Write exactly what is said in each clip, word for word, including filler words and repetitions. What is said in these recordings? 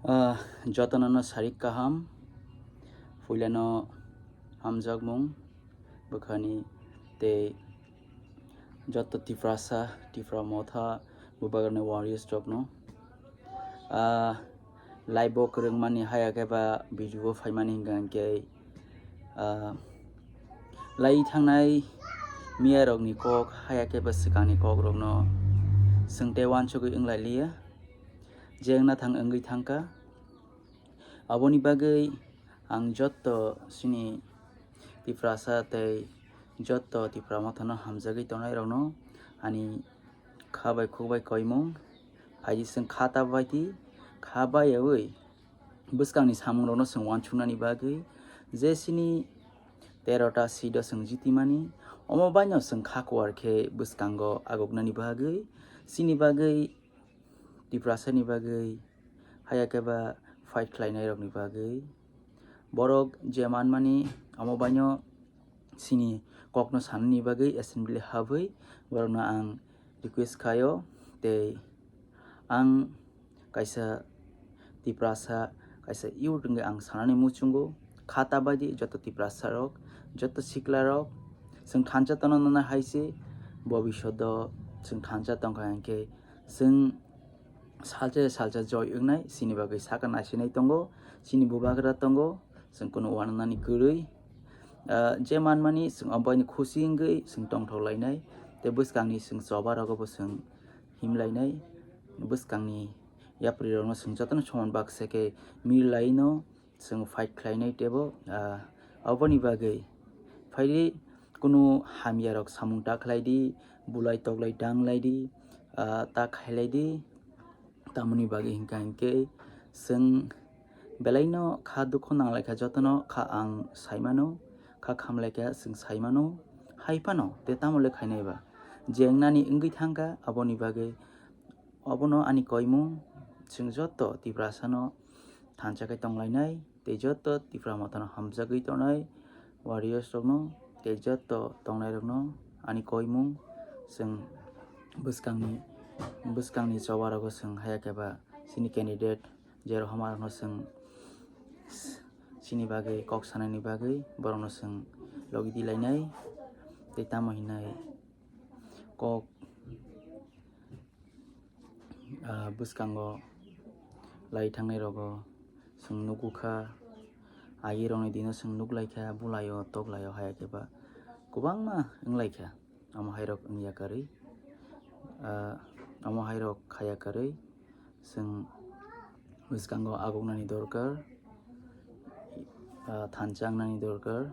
Ah, jotono no sarik kaham, puilano hamjakmung bwkhani tei joto Tiprasa, Tipra Motha, Bubagrani warriors rokno. Ah, live o kwrwngmani haya khe ba video o phaimani hwnkha hwnkhe, ah, lai thangnai miyarokni kok haya khe ba swkangni kokrokno swng tei uansugwi wnglailiya, je wngna thang wngwi thangkha. Aboni bagwi ang jotto chini Tiprasa tei jotto Tipra Mothano hamjagwi tongnairokno ani kha bai khuk bai koimung. Phaidi chwng kha ta bai di, kha bayaui bwskangni samungrokno chwng uansuknani bagwi je chini terota seat o chwng jitimani, omo baino chwng kha kuar khe bwskango aguknani bagwi, chini bagwi, Tiprasani bagwi, haya khe ba fight khlainairokni bagwi. Borok je manmani, omo baino chini kokno sanani bagwi assembly habwi borokno ang request khaio. Tei ang kaisa Tiprasa, kaisa youth wngwi ang sanani muchungo, kha ta bai di joto Tiprasa rok, joto sikla rok, chwng thansa tongna nanai hai se, bobishoto chwng thansa tongkha hwnkhe chwng salsa salsa joy wngnai, chini bagwi sakha naisinai tongo, chini bubagra tongo, chwng kunu uanani kwrwi. Ah, je manmani chwng omo baino khusi wngwi chwng tongthok lainai, tei bwskangni chwng choba rogo bo chwng himlainai, bwskangni yapri rokno chwng jotono soman baksa khe mil laino chwng fight khlainai teibo, ah, aboni bagwi phaidi kunu hamya rok samung ta khlai di, bulai toklai dang lai di, ah, ta khailai di. Tamoni bagwi hwnkha hwnkhe chwng belaino kha dukhu nanglaikha, jotono kha ang saimano, kha khamlaikha chwng saimano, hai phano tei tamo le khainai ba. Je wngnani wngwi thangkha, aboni bagwi obono ani koimung, chwng joto Tiprasano thansa khe tonglainai. Tei joto Tipra Mothano hamjagwi tongnai warriors rokno tei joto tongnairokno ani koimung, chwng bwskangni, bwskangni choba rogo chwng haya khe ba chini candidate je rohoma rokno chwng chini bagwi kok sanani bagwi borokno chwng logi di lainai tei tamo hinai kok ah, bwskango lai thangnai rogo chwng nukgo kha, agi rokni dino chwng nuk lai kha, bulai o tok lai o haya khe ba kwbangma wng lai kha. Omo hai rok wng ya kwrwi, ah, omo hai rok khaya kwrwi chwng bwskango aguknani dorkar, ah, thansa wngnani dorkar,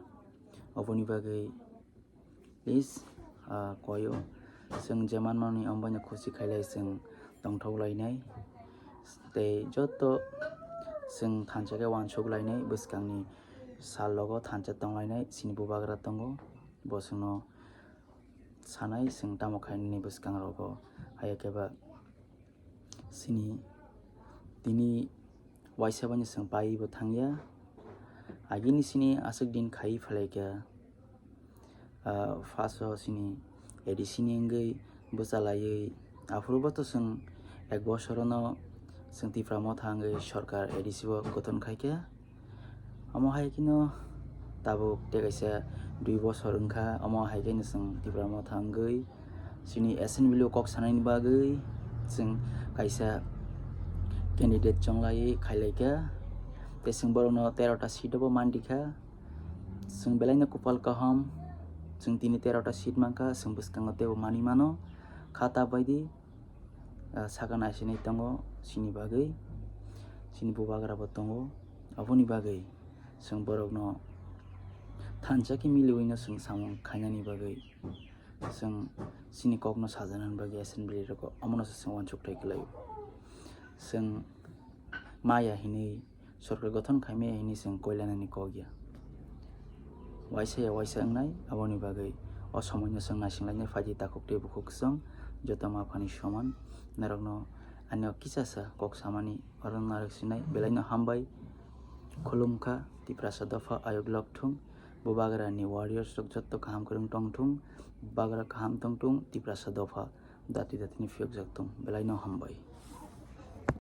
oboni bagwi Please, ah, koyo. Chwng je manmani omo baino khusi khailai chwng tongthok lainai. Tei joto chwng thansa khe uansuk lainai, bwskangni sal logo thansa tong lainai, chini bubagra tongo. Bo chwngno sanai chwng tamo khainani bwskang rogo. Haya khe ba Sini tini waisa baino chwng paiwi bo thangya. Agini sini aswk din khai phalaikha. Ah, first o sini A D C ni wngwi bwchalaiwi, aphuru bo to chwng ek bosorono chwng Tipra Motha wngwi sorkar A D C bo gothon khaikha. Omo hai kheno tabuk tei kaisa dui bosor wngkha, omo hai kheno chwng Tipra Motha wngwi chini assembly o kok sanaini bagwi chwng kaisa candidate chonglaiwi khailaikha, tei chwng borokno tero ta seat o bo mandikha. Chwng belaino kupal kaham, chwng tini tero ta seat mankha, chwng bwskango teibo manwi mano. Kha ta baidi, ah, sakha naisinai tongo chini bagwi, chini bubagra bo tongo. Aboni bagwi chwng borokno thansa khe miliwino chwng samung khainani bagwi, chwng chini kokno sajanani bagwi assembly rogo omono se chwng uansuk thai khlaio. Chwng maya hinwi sorkar gothon khaimaya hinwi chwng koilanani kok ya. Waisa ya waisa wngnai, aboni bagwi o somoino chwng naisinglainai phaidi takhuk tei bukhuk kwchwng joto ma phani soman. Norokno ani o kisasa kok samani oro narwk sinai belaino hambai. Khulumkha, Tiprasa dopha ayuk lok thung, bubagrani warriors rok joto kaham kwrwng tong thung, bubagra kaham tong thung, Tiprasa dopha dati datini phiyokjak thung. Belaino hambai.